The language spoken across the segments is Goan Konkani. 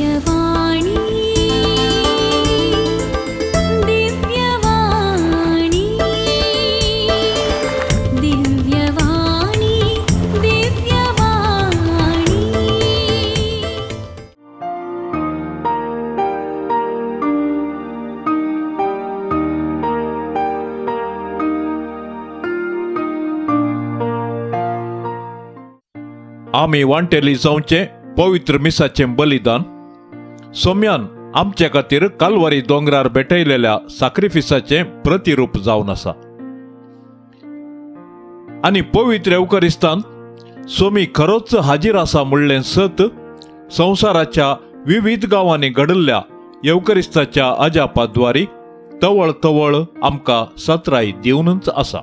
दिव्यवाणी, दिव्यवाणी, दिव्यवाणी, दिव्यवाणी. आमी वांटेली जावचें पवित्र मिसाचें बलिदान सोम्यान आमचे खातीर कालवारी दोंगरार भेटयलेल्या साक्रिफिसाचें प्रतिरूप जावन आसा आनी पवित्र एवकरिस्तान सोमी खरोच हाजीर आसा म्हणलें सत संवसाराच्या विविध गांवांनी घडिल्ल्या येवकरिस्ताच्या अजापाद्वारी तवळ तवळ आमकां सत्राय दिवनच आसा.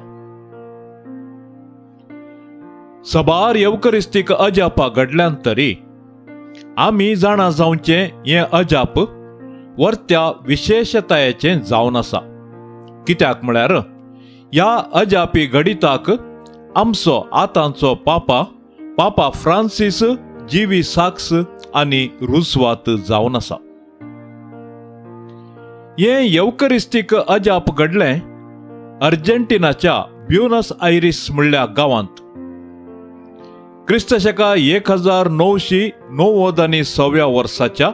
सबार येवकरिस्तीक अजापा घडल्यान तरी आमी जाणा जावचें हें अजाप वर्त्या विशेशतायेचें जावन आसा. कित्याक म्हळ्यार ह्या अजापी घडिताक आमचो आतांचो पापा पापा फ्रांसीस जिवी साक्स आनी रुजवात जावन आसा. हें येवकरिस्तीक अजाप घडलें अर्जेंटिनाच्या ब्युनस आयरीस म्हणल्या गांवांत क्रिस्त शका 1996 वर्साच्या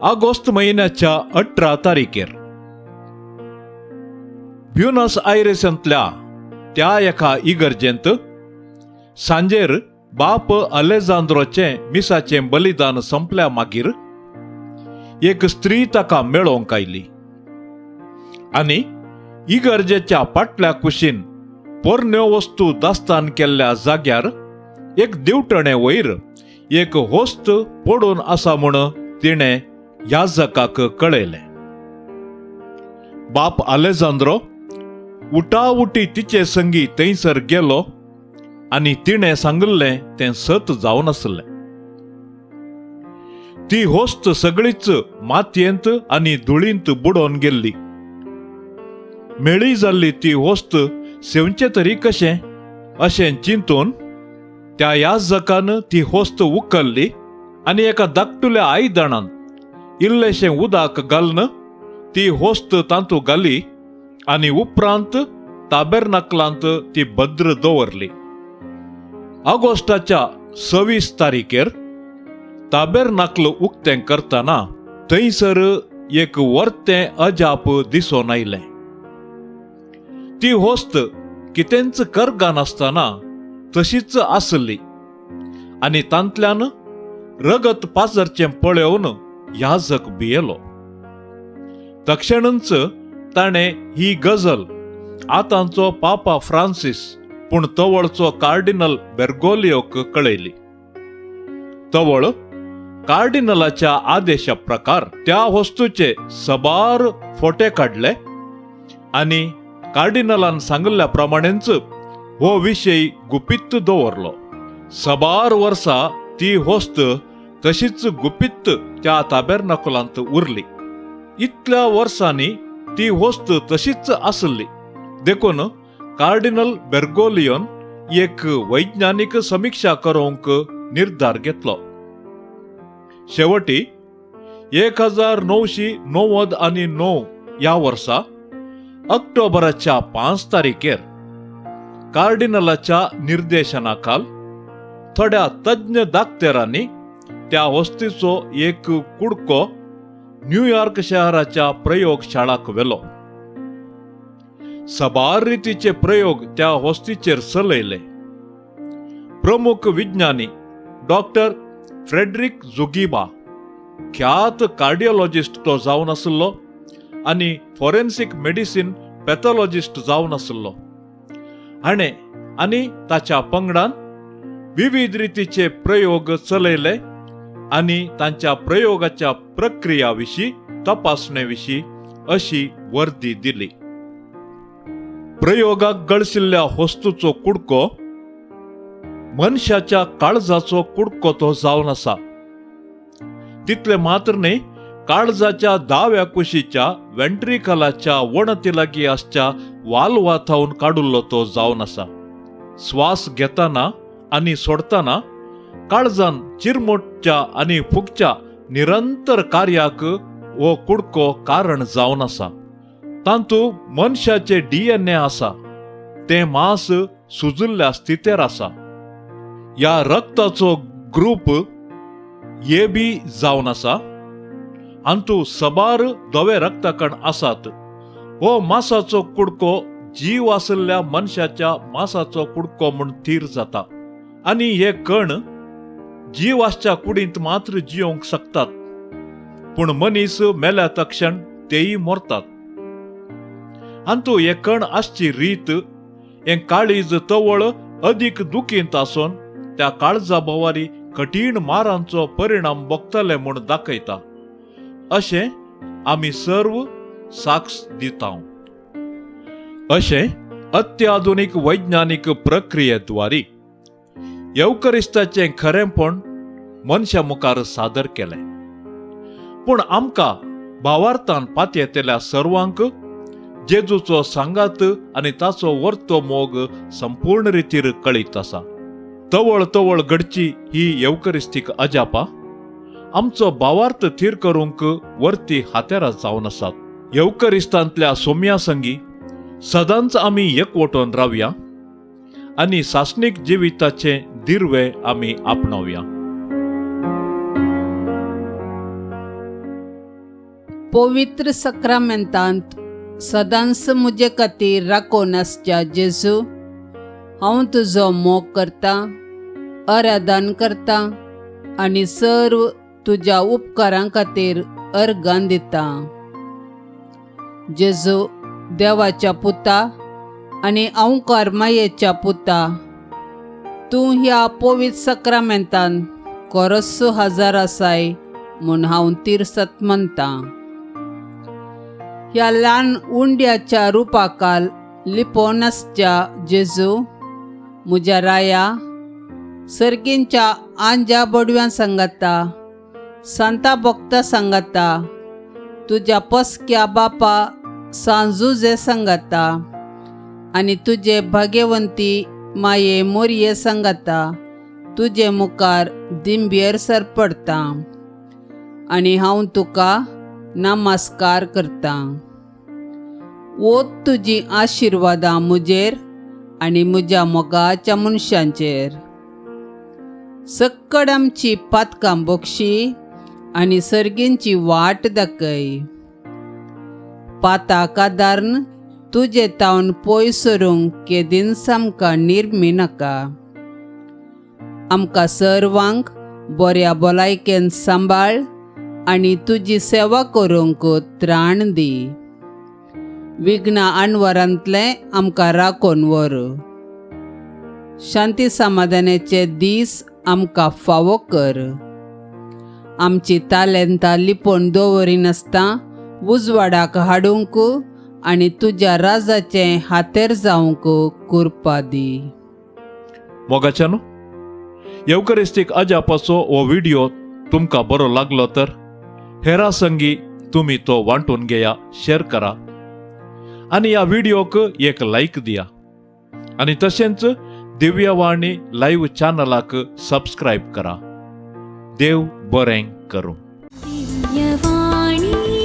ऑगस्ट म्हयन्याच्या 18 तारखेर. ब्युनस आयरिसांतल्या त्या एका इगर्जेंत सांजेर बाप अलेजांद्रोचें मिसाचें बलिदान संपल्या मागीर एक स्त्री ताका मेळोवंक आयली आनी इगर्जेच्या फाटल्या कुशीन पोरण्यो वस्तू दास्तान केल्ल्या जाग्यार एक देवटणे वयर एक होस्त पडून आसा म्हूण तिणें याजकाक कळयलें. बाप आलेजांद्रो उटाउटी तिचे संगी थंयसर गेलो आनी तिणें सांगिल्लें तें सत जावन आसलें. ती होस्त सगळीच मातयेंत आनी धुळींत बुडोवन गेल्ली. मेळी जाल्ली ती होस्त सेवचें तरी कशें अशें चिंतून त्या याजकान ती होस्त उखल्ली आनी एका धाकटुल्या आयदणांत इल्लेशें उदक घालून ती होस्त तातूंत घाली आनी उपरांत ताबेरनाकलांत ती भद्र दवरली. ऑगस्टाच्या 26 तारखेर ताबेरनाकल उक्तें करतना थंयसर एक वर्तें अजाप दिसून आयलें. ती होस्त कितेंच करगानासतना तशीच आसली आनी तांतल्यान रगत पाजरचें पळोवन याजक भियेलो. तक्षणच ताणें ही गजल आतांचो पापा फ्रांसीस पूण तवळचो कार्डिनल बेर्गोलियोक कळयली. तवळ कार्डिनलाच्या आदेशा प्रकार त्या वस्तूचे सबार फोटे काडले आनी कार्डिनलान सांगिल्ल्या प्रमाणेच हो विशय गुपीत दवरलो. सबार वर्सा ती होस्त तशीच गुपीत त्या ताबेरनाकुलांत उरली. इतल्या वर्सांनी ती होस्त तशीच आसली देखून कार्डिनल बेर्गोलियोन एक वैज्ञानीक समिक्षा करूंक निर्धार घेतलो. शेवटी 1999 ह्या वर्सा ऑक्टोबराच्या 5 तारखेर कार्डिनलाच्या निर्देशनाखाल थोड्या तज्ञ दाक्तेरांनी त्या वस्तीचो एक कुडको न्यूयॉर्क शहराच्या प्रयोगशाळाक व्हेलो. सबार रितीचे प्रयोग त्या वस्तीचेर चलयले. प्रमुख विज्ञानी डॉक्टर फ्रेडरिक जुगिबा ख्यात कार्डियोलॉजिस्ट तो जावन आसलो आनी फॉरेन्सिक मेडिसिन पॅथॉलॉजिस्ट जावन आसलो. हाणें आनी ताच्या पंगडान विविध रितीचे प्रयोग चलयले आनी तांच्या प्रयोगाच्या प्रक्रिया विशीं तपासणे विशीं अशी वर्दी दिली. प्रयोगाक गळशिल्ल्या वस्तूचो कुडको मनशाच्या काळजाचो कुडको तो जावन आसा. तितले मात्र न्हय, काळजाच्या दाव्या कुशीच्या वेंट्रिकलाच्या वणती लागीं आसच्या वाल्वा थावन काडुल्लो तो जावन आसा. श्वास घेतना आनी सोडतना काळजान चिरमुटच्या आनी फुगच्या निरंतर कार्याक हो कुडको कारण जावन आसा. तातूंत मनशाचे DNA आसा. तें मांस सुजुल्ल्या स्थितेर आसा. ह्या रक्ताचो ग्रूप AB जावन आसा. हातूंत सबार धवे रक्तकण आसात. हो मांसाचो कुडको जीव आशिल्ल्या मनशाच्या मांसाचो कुडको म्हूण थीर जाता आनी हे कण जीव आसच्या कुडींत मात्र जियोंक शकतात, पूण मनीस मेल्या तक्षण तेय मरतात. हातूंत हे कण आसची रीत हें काळीज तवळ अदीक दुखींत आसून त्या काळजा भोवारी कठीण मारांचो परिणाम भोगतले म्हूण दाखयता अशें आमी सर्व साक्ष दिता. अशें अत्याधुनीक वैज्ञानीक प्रक्रियेद्वारी येवकरिस्ताचें खरेंपण मनशा मुखार सादर केलें. पूण आमकां भावार्थान पातयेतल्या सर्वांक जेजूचो सांगात आनी ताचो वर्तो मोग संपूर्ण रितीर कळीत आसा. तवळ तवळ घडची ही येवकरिस्तीक अजापा आमचो भावार्थ थीर करूंक वर्ती हातेरां जावन आसात. येवकरिस्तांतल्या सोम्या संगी सदांच आमी एकवटून रावया आनी सासणीक जिविताचे दिर्वे आमी आपणावया. पवित्र सक्रामेंतांत सदांच म्हजे खातीर राखून आसच्या जेजू, हांव तुजो मोग करतां, आराधन करतां आनी सर्व तुज्या उपकारां खातीर अर्गां दितां. जेजू देवाच्या पुता आनी अंवकार मायेच्या पुता, तूं ह्या पवित्र सक्रामेंतान कोरस्सो हजार आसाय म्हूण हांव तिरसत म्हणटां. ह्या ल्हान उंड्याच्या रुपाकाल लिपोवन आसच्या जेजू म्हज्या राया, सर्गींच्या आंज्या बडव्यां सांगाता, सांता भक्ता सांगाता, तुज्या पसक्या बापा सांजुजे सांगाता आनी तुजे भाग्यवंती माये मोरये सांगाता तुजे मुखार दिंबेर सरपडटा आनी हांव तुका नमस्कार करतां. ओत तुजी आशिर्वादां म्हजेर आनी म्हज्या मोगाच्या मनशांचेर. सक्कड आमची पातकां बक्षी आनी सर्गींची वाट दाखय. पाताक आदारून तुजे तावन पयस सरूंक केदींच आमकां निर्मी नाका. आमकां सर्वांक बऱ्या भलायकेन सांबाळ आनी तुजी सेवा करूंक त्राण दी. विघ्ना अणवरांतलें आमकां राखून व्हर. शांती समाधानाचे दीस आमकां फावो कर. आमची तालेंतां लिपोवन दवरिनासतना उजवाडाक हाडूंक आनी तुज्या राजाचें हातेर जावंक कृपा दी. मोगाच्यानो, येवकरिस्तीक अजापाचो हो व्हिडिओ तुमकां बरो लागलो तर हेरा संगी तुमी तो वांटून घेया, शेअर करा आनी ह्या व्हिडिओक एक लायक दिया आनी तशेंच दिव्यवाणी लायव्ह चॅनलाक सबस्क्रायब करा. देव बरें करूं. दिव्यवाणी.